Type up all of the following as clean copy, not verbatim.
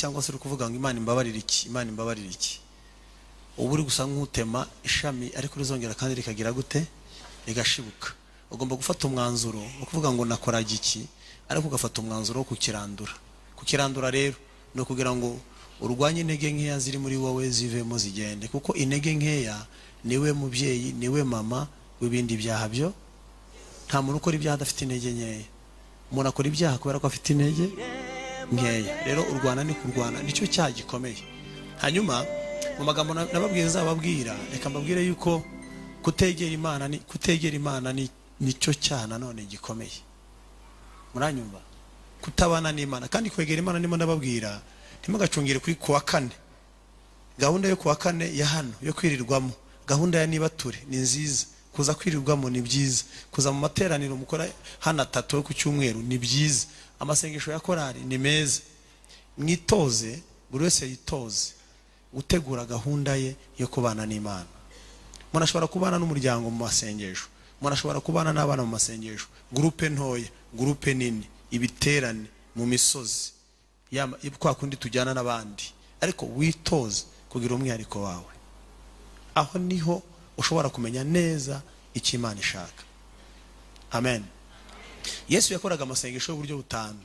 cyangwa se uri kuvuga ngo Imana imbabarire iki, Imana imbabarire iki, uba uri gusa nk'utema ishami ariko rizongera kandi rikagira gute? Rigashibuka. Ugomba gufata umwanzuro wo kuvuga ngo nakoraga iki, ariko ugafata umwanzuro wo kukirandura. Kukirandura rero ni ukugira ngo urwanye intege nkeya ziri muri wowe, zivemo zigende, kuko intege nkeya niwe mubyeyi, niwe mama w'ibindi byaha byo. Nta muntu ukora ibyaha adafite intege nkeya. Umuntu akora ibyaha kubera ko afite intege nkeya. Rero urwana ni kurwana, nicyo cyaha gikomeye. Hanyuma mu magambo nababwiye nzababwira, reka mbabwire yuko kutegera Imana ni nicyo cyaha nanone gikomeye. Muranyumva? Kutabana n'Imana kandi kwegera Imana, ndimo ndababwira ntimugacungire kuri kuwa kane. Gahunda yo kuwa kane ya hano yo kwirirwamo, gahunda ya nibature ni nziza, kuza kwirirwamo ni byiza, kuza mu materaniro mukora hano atatu yo ku cyumweru ni byiza, amasengesho ya korali ni meza. Mwitoze, buri wese yitoze gutegura gahunda ye yo kubana n'Imana. Umuntu ashobora kubana n'umuryango mu masengesho, umuntu ashobora kubana n'abana mu masengesho, groupe ntoya, groupe nini, ibiterane mu misozi, kwa kundi tujyana n'abandi, ariko witoze kugira umwihariko wawe. Aho niho ushobora kumenya neza icyo Imana ishaka. Amen. Yesu yakoraga amasengesho y'uburyo butanu.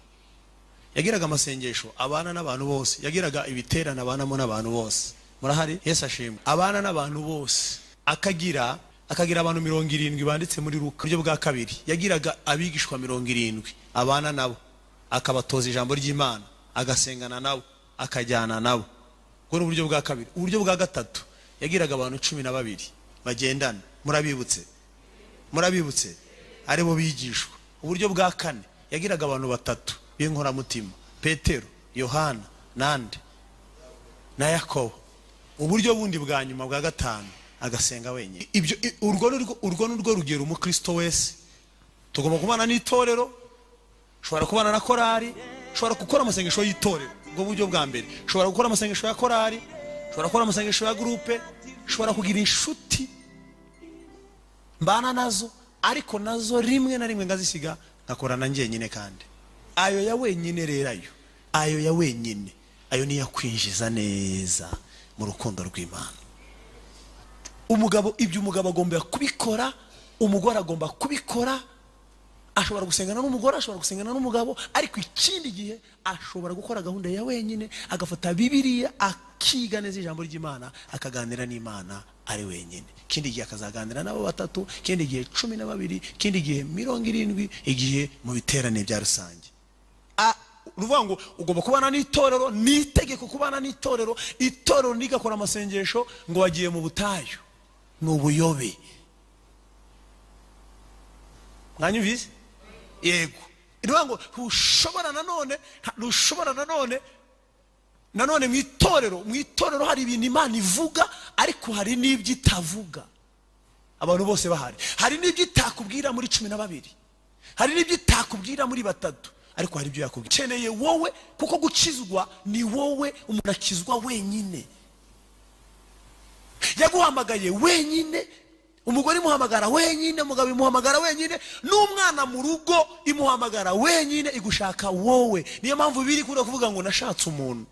Yagiraga amasengesho abana n'abantu bose, yagiraga ibiterane abanamo n'abantu bose. Murahari? Yesu ashimwe. Abana n'abantu bose, akagira abantu 70 banditse muri Luka. Buryo bwa kabiri, yagiraga abigishwa 70 abana nabo, akabatoza ijambo ry'Imana, agasengana nabo, akajyana nabo. Ubwo ni uburyo bwa kabiri. Uburyo bwa gatatu, yagiraga abantu 12 bagendana. Murabibutse? Murabibutse? Aribo bigishwa. Uburyo bwa kane, yagiraga abantu 3 b'inkoramutima, Petero, Yohana nande na Yakobo. Uburyo bundi bwa nyuma bwa gatanu, agasenga wenyine. Ibyo urwo nurwo rugero umukristo wese tugomba kubana n'itorero. Ushobora kubana na korali, ushobora gukora amasengesho y'itorero, ubwo buryo bwa mbere. Ushobora gukora amasengesho ya korali, ushobora gukora amasengesho ya groupe, ushobora kugira inshuti mbana nazo, ariko nazo rimwe na rimwe ngazisiga ngakorana njyenyine. Kandi ayo ya wenyine rero, ayo ya wenyine, ayo niyo akwinjiza neza mu rukundo rw'Imana. Umugabo, ibyo umugabo agomba kubikora, umugore agomba kubikora. Ashobora gusengana n'umugore, ashobora gusengana n'umugabo, ariko ikindi gihe ashobora gukora gahunda ya wenyine, agafata Bibiliya akiga neza ijambo ry'Imana, akaganira n'Imana ari wenyine. Ikindi gihe akazaganira n'abo 3, ikindi gihe 12, ikindi gihe 70, igihe mu biterane bya rusange. Uruvuga ngo ugomba kubana n'itorero, ni itegeko kubana n'itorero. Itorero ntigakora amasengesho ngo wagiye mu butayu, ni ubuyobe. Mwanyumvise? Yego. Iruvuga ngo ntushobora nanone, nanone mu itorero hari ibintu Imana ivuga, ariko hari n'ibyo itavuga. Abantu bose bahari. Hari n'ibyo itakubwira muri 12, hari n'ibyo itakubwira muri 3, ariko hari ibyo yakubwira. Ukeneye wowe, kuko gukizwa ni wowe, umuntu akizwa wenyine. Yaguhamagaye wenyine, umugore imuhamagara wenyine, umugabo imuhamagara wenyine, n'umwana mu rugo imuhamagara wenyine, igushaka wowe. Niyo mpamvu biri kuri kuvuga ngo nashatse umuntu.